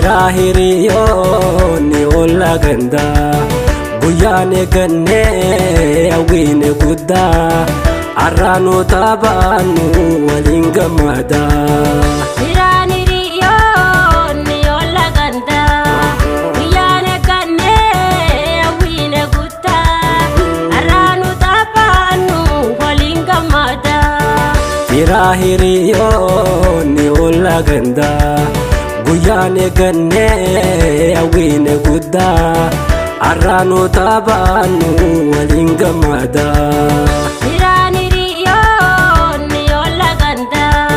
Firaa hiriyoonni olla gandaa guyyaan eeggannee hawwiine guddaa arraanota baannu waliin gammadaa. Firaan hiriyoonni olla gandaa guyyaan eeggannee hawwiine guddaa arraanota baannu waliin gammadaa. Firaa hiriyoonni olla gandaa guyyaan eeggannee hawwiine guddaa arraanota baannu waliin gammadaa. Firaan hiriyoonni olla gandaa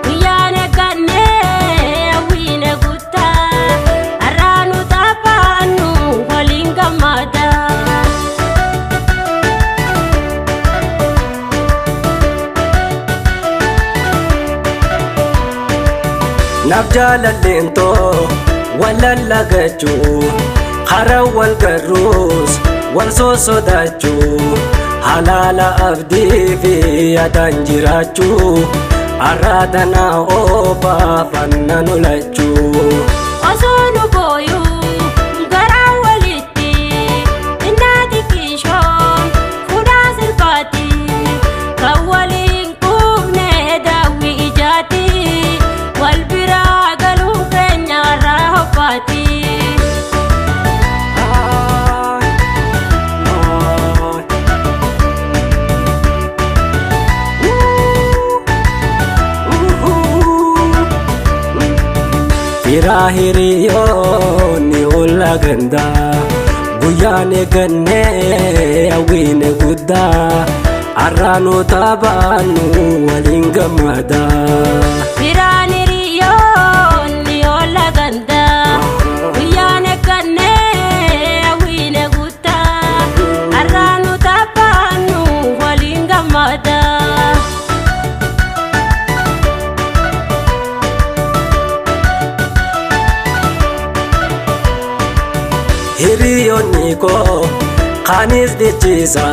guyyaan eeggannee hawwiine guddaa arraanota baannu waliin gammadaa. Naaf jaalalleentoo wal lallagachuu karaa wal garruus wal sosodaachuu halaala abdii fi yaadaan jiraachuu arraatana oofaa fanna nolachuu. Osoo nu booyuu garaa walitti innaati kiishoon fuudhaa sirbaati kan waliin quufne daawwi ijaati wal biraa galuun keenya irraa hobbaati. Firaa hiriyoonni olla gandaa guyyaan eeggannee hawwiine guddaa arraanota baannu waliin gammadaa. Firaan hiriyoonni olla gandaa guyyaan eeggannee hawwiine guddaa arraanota baannu waliin gammadaa. Hiriyoonni koo kaanis dhichisa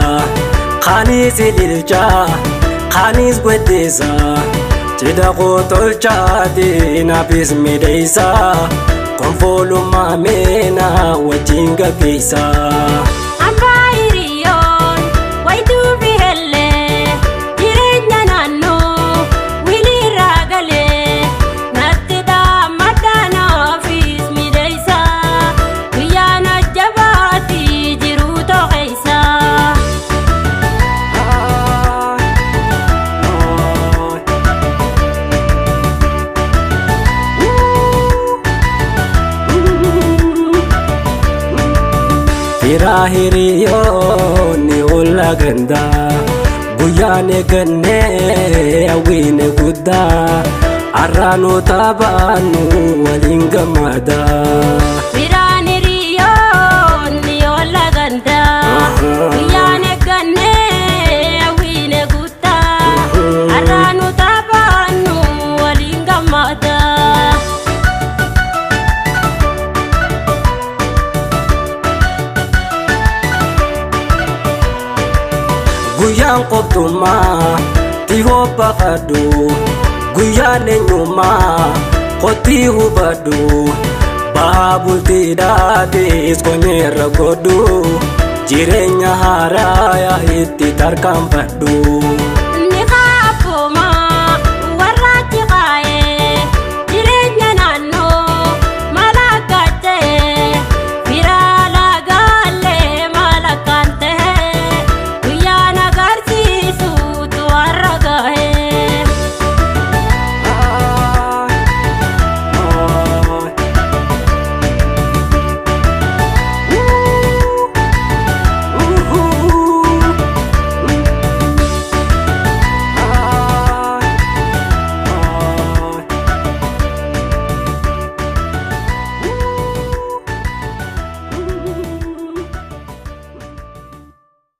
kaanis ililcha kaanis gweddisa cidha koo tolchaati naafis midheessa konfoolummaa meena wajjin gaggeessa. Hambaa hiriyoon wayituu fi hellee jireenya naannoo wiliirraa galee natti dhaammadhaa naafis midheessa guyyaan ajjabaati jiruu toqeessa. Firaa hiriyoonni olla gandaa guyyaan eeggannee hawwiine guddaa arraanota baannu waliin gammadaa. Firaan hiriyoonni olla gandaa guyyaan eeggannee hawwiine guddaa arraanota baannu waliin gammadaa. Guyyaan qoftummaa dhihoo baqadhu guyyaan eenyummaa kottii hubadhu ba'aa bultiidhaatis konyeerra godhu jireenya haaraa itti tarkaanfadhu.